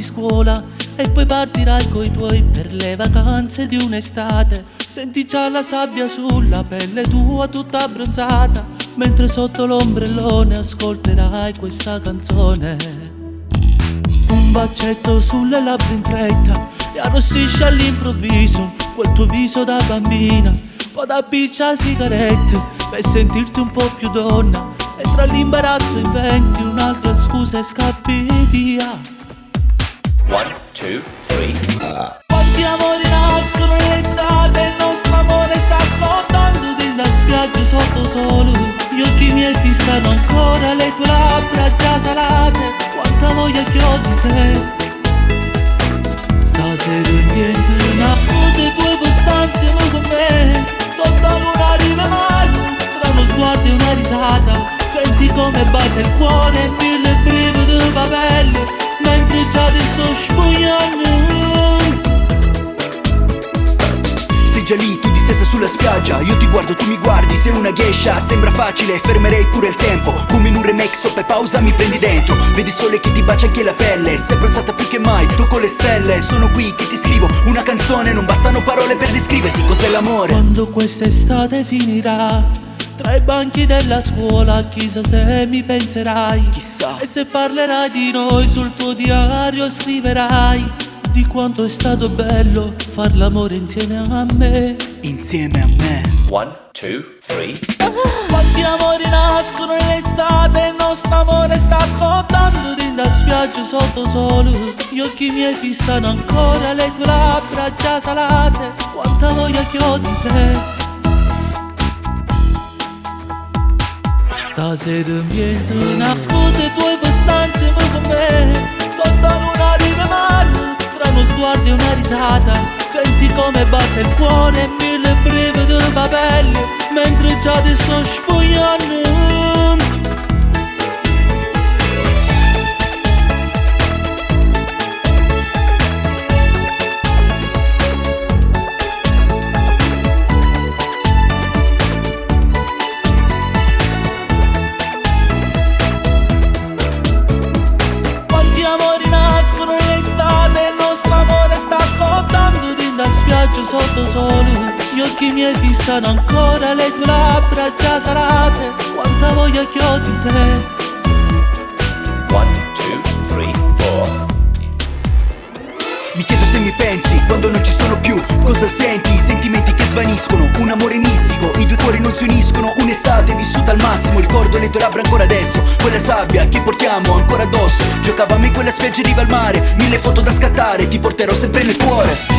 scuola e poi partirai coi tuoi per le vacanze di un'estate. Senti già la sabbia sulla pelle tua tutta abbronzata, mentre sotto l'ombrellone ascolterai questa canzone. Un bacetto sulle labbra in fretta e arrossisce all'improvviso quel tuo viso da bambina. Poi t'appiccia 'a sigaretta per sentirti un po' più donna e tra l'imbarazzo inventi un'altra scusa e scappi via. One, two, three. Quanti amori nascono in estate, il nostro amore sta scottando dentro la spiaggia sotto sole. Gli occhi miei fissano ancora le tue labbra già salate. Quanta voglia che ho di te. Stasera inventi una scusa e tu puoi stare insieme con me. Sotto la luna riva mare, tra uno sguardo e una risata. Senti come batte il cuore e mille brividi pa' pelle, mentre già ti sto spugnando. Sei già lì, tu distesa sulla spiaggia. Io ti guardo, tu mi guardi, sei una geisha. Sembra facile, fermerei pure il tempo. Come in un remake, stop e pausa, mi prendi dentro. Vedi il sole che ti bacia anche la pelle. Sei abbronzata più che mai, tocco le stelle. Sono qui che ti scrivo una canzone. Non bastano parole per descriverti cos'è l'amore. Quando quest'estate finirà, tra i banchi della scuola, chissà se mi penserai. Chissà. E se parlerai di noi sul tuo diario scriverai di quanto è stato bello far l'amore insieme a me. Insieme a me. One, two, three. Quanti amori nascono in estate, il nostro amore sta scottando dentro la spiaggia sotto sole. Gli occhi miei fissano ancora le tue labbra già salate. Quanta voglia che ho di te. Stasera inventi una scusa e tu puoi stare insieme con me. Sotto la luna riva mare, tra uno sguardo e una risata. Senti come batte il cuore e mille brividi pa' pelle, mentre già ti sto spugnando. Quanti amori nascono in estate, il nostro amore sta scottando dentro la spiaggia sotto sole. Gli occhi miei fissano ancora le tue labbra già salate. Quanta voglia che ho di te. One, two, three, four. Mi chiedo se mi pensi quando non ci sono più. Cosa senti? Sentimenti che svaniscono. Un amore mistico, i due cuori non si uniscono. Un'estate vissuta al massimo. Ricordo le tue labbra ancora adesso. Quella sabbia che portiamo ancora addosso. Giocavamo in quella spiaggia in riva al mare. Mille foto da scattare, ti porterò sempre nel cuore.